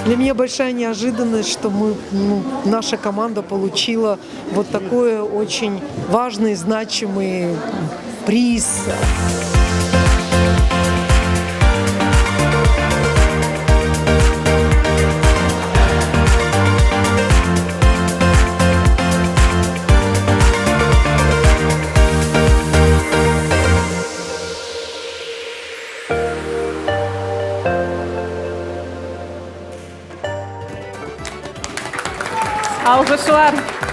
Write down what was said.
Для меня большая неожиданность, что мы, ну, наша команда получила вот такой очень важный, значимый приз. Alğışlar!